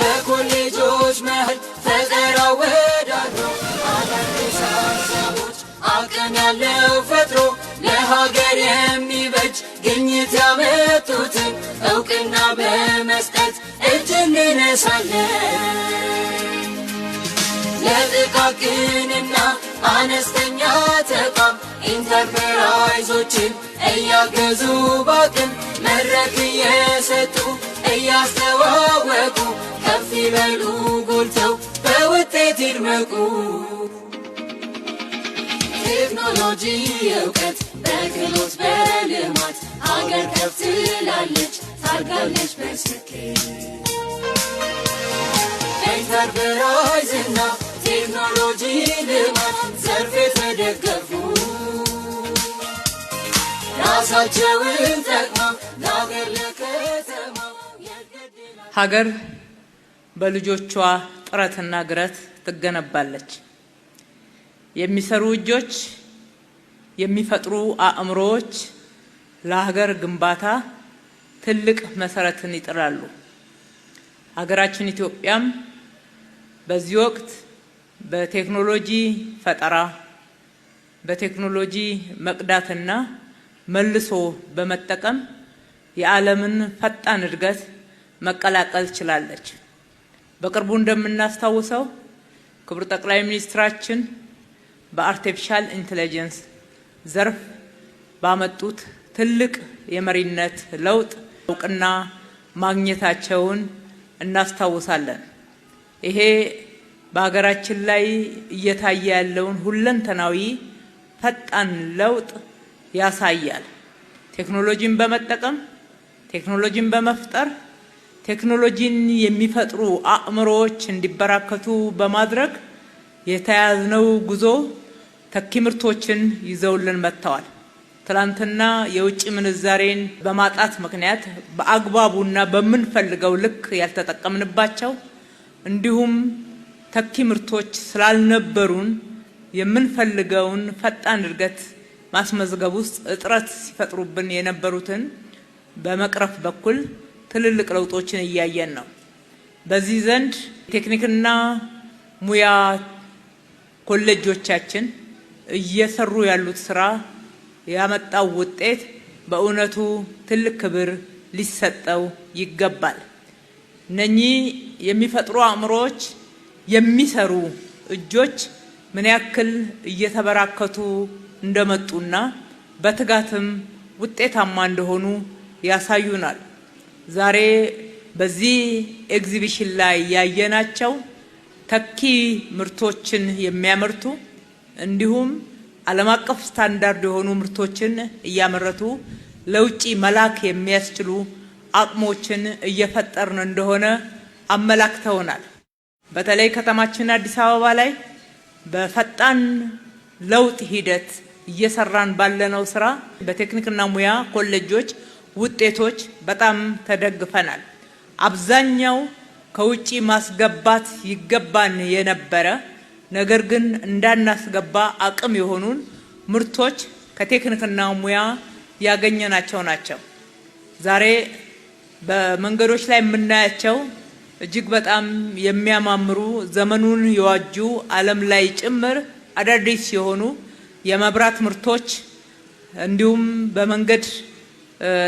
በኮሌጆች መሃል ፈጠራ ወዳድሮ አዳዲስ ሀሳቦች አቅም ያለው ፈጥሮ ለሀገር የሚበጅ ግኝት ያመጡትን እውቅና በመስጠት እጅ እንነሳለን። ለጥቃቅንና አነስተኛ ተቋም ኢንተርፕራይዞችን እያገዙ ባቅም መድረክ እየሰጡ እያስተዋወቁ ከፍ ይበሉ ጎልተው በውጤት ይድመቁ። ቴክኖሎጂ እውቀት በክህሎት በልማት ሀገር ከፍ ትላለች ታድጋለች በስኬት። ኢንተርፕራይዝና ቴክኖሎጂ ልማት ዘርፍ የተደገፉ ራሳቸውን ጠቅመው ለሀገር ለከተማው ሀገር በልጆቿ ጥረትና ግረት ትገነባለች። የሚሰሩ እጆች፣ የሚፈጥሩ አእምሮዎች ለሀገር ግንባታ ትልቅ መሰረትን ይጥላሉ። ሀገራችን ኢትዮጵያም በዚህ ወቅት በቴክኖሎጂ ፈጠራ፣ በቴክኖሎጂ መቅዳትና መልሶ በመጠቀም የዓለምን ፈጣን እድገት መቀላቀል ችላለች። በቅርቡ እንደምናስታውሰው ክቡር ጠቅላይ ሚኒስትራችን በ artificial intelligence ዘርፍ ባመጡት ትልቅ የመሪነት ለውጥ እውቅና ማግኘታቸውን እናስታውሳለን። ይሄ በሀገራችን ላይ እየታየ ያለውን ሁለንተናዊ ፈጣን ለውጥ ያሳያል። ቴክኖሎጂን በመጠቀም፣ ቴክኖሎጂን በመፍጠር፣ ቴክኖሎጂን የሚፈጥሩ አእምሮዎች እንዲበራከቱ በማድረግ የተያዝነው ጉዞ ተኪ ምርቶችን ይዘውልን መጥተዋል። ትላንትና የውጭ ምንዛሬን በማጣት ምክንያት በአግባቡና በምንፈልገው ልክ ያልተጠቀምንባቸው እንዲሁም ተኪ ምርቶች ስላልነበሩን የምንፈልገውን ፈጣን እድገት ማስመዝገብ ውስጥ እጥረት ሲፈጥሩብን የነበሩትን በመቅረፍ በኩል ትልልቅ ለውጦችን እያየን ነው። በዚህ ዘንድ ቴክኒክና ሙያ ኮሌጆቻችን እየሰሩ ያሉት ስራ ያመጣው ውጤት በእውነቱ ትልቅ ክብር ሊሰጠው ይገባል። እነኚህ የሚፈጥሩ አእምሮዎች፣ የሚሰሩ እጆች ምን ያክል እየተበራከቱ እንደመጡና በትጋትም ውጤታማ እንደሆኑ ያሳዩናል። ዛሬ በዚህ ኤግዚቢሽን ላይ ያየናቸው ተኪ ምርቶችን የሚያመርቱ እንዲሁም ዓለም አቀፍ ስታንዳርድ የሆኑ ምርቶችን እያመረቱ ለውጪ መላክ የሚያስችሉ አቅሞችን እየፈጠርን እንደሆነ አመላክተውናል። በተለይ ከተማችን አዲስ አበባ ላይ በፈጣን ለውጥ ሂደት እየሰራን ባለነው ስራ በቴክኒክና ሙያ ኮሌጆች ውጤቶች በጣም ተደግፈናል። አብዛኛው ከውጪ ማስገባት ይገባን የነበረ ነገር ግን እንዳናስገባ አቅም የሆኑን ምርቶች ከቴክኒክና ሙያ ያገኘናቸው ናቸው። ዛሬ በመንገዶች ላይ የምናያቸው እጅግ በጣም የሚያማምሩ፣ ዘመኑን የዋጁ፣ ዓለም ላይ ጭምር አዳዲስ የሆኑ የመብራት ምርቶች እንዲሁም በመንገድ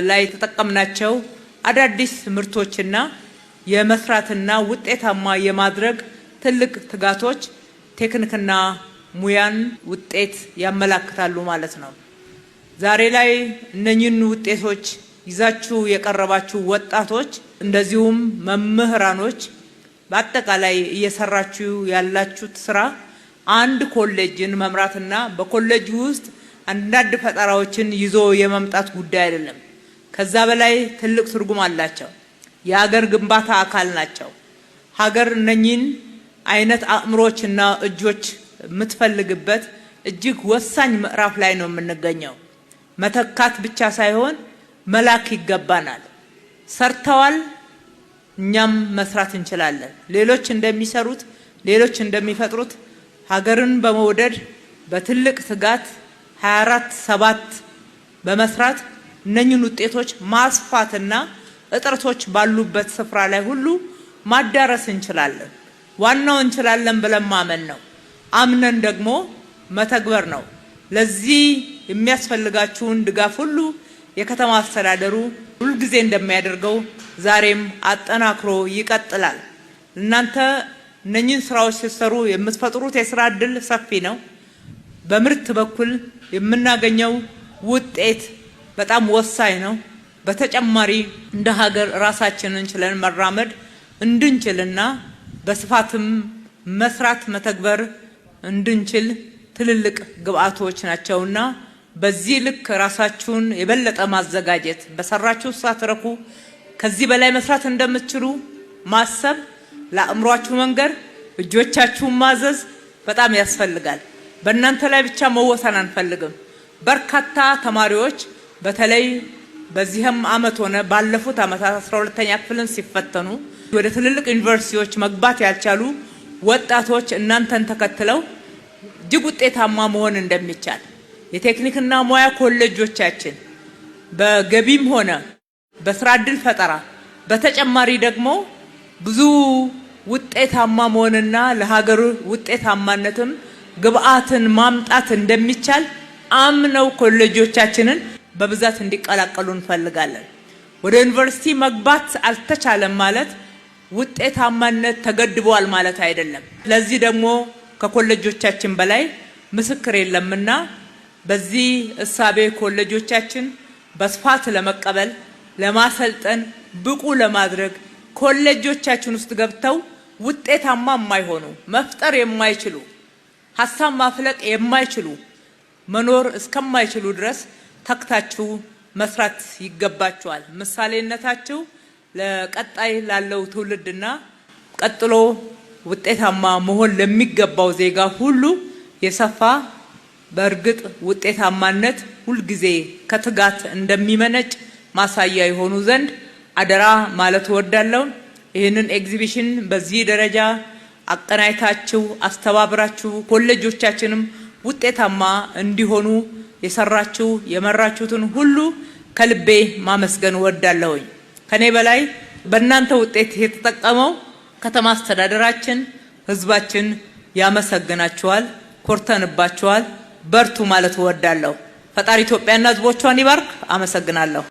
ላይ የተጠቀምናቸው አዳዲስ ምርቶችና የመስራትና ውጤታማ የማድረግ ትልቅ ትጋቶች ቴክኒክና ሙያን ውጤት ያመላክታሉ ማለት ነው። ዛሬ ላይ እነኚህን ውጤቶች ይዛችሁ የቀረባችሁ ወጣቶች እንደዚሁም መምህራኖች በአጠቃላይ እየሰራችሁ ያላችሁት ስራ አንድ ኮሌጅን መምራትና በኮሌጅ ውስጥ አንዳንድ ፈጠራዎችን ይዞ የመምጣት ጉዳይ አይደለም። ከዛ በላይ ትልቅ ትርጉም አላቸው። የሀገር ግንባታ አካል ናቸው። ሀገር እነኚህን አይነት አእምሮችና እጆች የምትፈልግበት እጅግ ወሳኝ ምዕራፍ ላይ ነው የምንገኘው። መተካት ብቻ ሳይሆን መላክ ይገባናል። ሰርተዋል፣ እኛም መስራት እንችላለን። ሌሎች እንደሚሰሩት፣ ሌሎች እንደሚፈጥሩት ሀገርን በመውደድ በትልቅ ትጋት 24/7 በመስራት እነኝን ውጤቶች ማስፋትና እጥረቶች ባሉበት ስፍራ ላይ ሁሉ ማዳረስ እንችላለን። ዋናው እንችላለን ብለን ማመን ነው። አምነን ደግሞ መተግበር ነው። ለዚህ የሚያስፈልጋችሁን ድጋፍ ሁሉ የከተማ አስተዳደሩ ሁልጊዜ እንደሚያደርገው ዛሬም አጠናክሮ ይቀጥላል። እናንተ እነኚህን ስራዎች ስትሰሩ የምትፈጥሩት የስራ እድል ሰፊ ነው። በምርት በኩል የምናገኘው ውጤት በጣም ወሳኝ ነው። በተጨማሪ እንደ ሀገር ራሳችንን ችለን መራመድ እንድንችልና በስፋትም መስራት መተግበር እንድንችል ትልልቅ ግብአቶች ናቸውና በዚህ ልክ ራሳችሁን የበለጠ ማዘጋጀት፣ በሰራችሁ ሳትረኩ ከዚህ በላይ መስራት እንደምትችሉ ማሰብ፣ ለአእምሯችሁ መንገር፣ እጆቻችሁን ማዘዝ በጣም ያስፈልጋል። በእናንተ ላይ ብቻ መወሰን አንፈልግም። በርካታ ተማሪዎች በተለይ በዚህም አመት ሆነ ባለፉት አመታት 12ኛ ክፍልን ሲፈተኑ ወደ ትልልቅ ዩኒቨርሲቲዎች መግባት ያልቻሉ ወጣቶች እናንተን ተከትለው እጅግ ውጤታማ መሆን እንደሚቻል፣ የቴክኒክና ሙያ ኮሌጆቻችን በገቢም ሆነ በስራ እድል ፈጠራ በተጨማሪ ደግሞ ብዙ ውጤታማ መሆንና ለሀገር ውጤታማነትም ግብአትን ማምጣት እንደሚቻል አምነው ኮሌጆቻችንን በብዛት እንዲቀላቀሉ እንፈልጋለን። ወደ ዩኒቨርሲቲ መግባት አልተቻለም ማለት ውጤታማነት ተገድቧል ማለት አይደለም። ለዚህ ደግሞ ከኮሌጆቻችን በላይ ምስክር የለምና በዚህ እሳቤ ኮሌጆቻችን በስፋት ለመቀበል፣ ለማሰልጠን፣ ብቁ ለማድረግ፣ ኮሌጆቻችን ውስጥ ገብተው ውጤታማ የማይሆኑ፣ መፍጠር የማይችሉ፣ ሀሳብ ማፍለቅ የማይችሉ መኖር እስከማይችሉ ድረስ ተግታችሁ መስራት ይገባችኋል። ምሳሌነታችሁ ለቀጣይ ላለው ትውልድና ቀጥሎ ውጤታማ መሆን ለሚገባው ዜጋ ሁሉ የሰፋ፣ በእርግጥ ውጤታማነት ሁልጊዜ ከትጋት እንደሚመነጭ ማሳያ የሆኑ ዘንድ አደራ ማለት እወዳለሁ። ይህንን ኤግዚቢሽን በዚህ ደረጃ አቀናጅታችሁ አስተባብራችሁ ኮሌጆቻችንም ውጤታማ እንዲሆኑ የሰራችሁ የመራችሁትን ሁሉ ከልቤ ማመስገን እወዳለሁኝ። ከኔ በላይ በእናንተ ውጤት የተጠቀመው ከተማ አስተዳደራችን፣ ህዝባችን ያመሰግናችኋል። ኮርተንባችኋል። በርቱ ማለት እወዳለሁ። ፈጣሪ ኢትዮጵያና ህዝቦቿን ይባርክ። አመሰግናለሁ።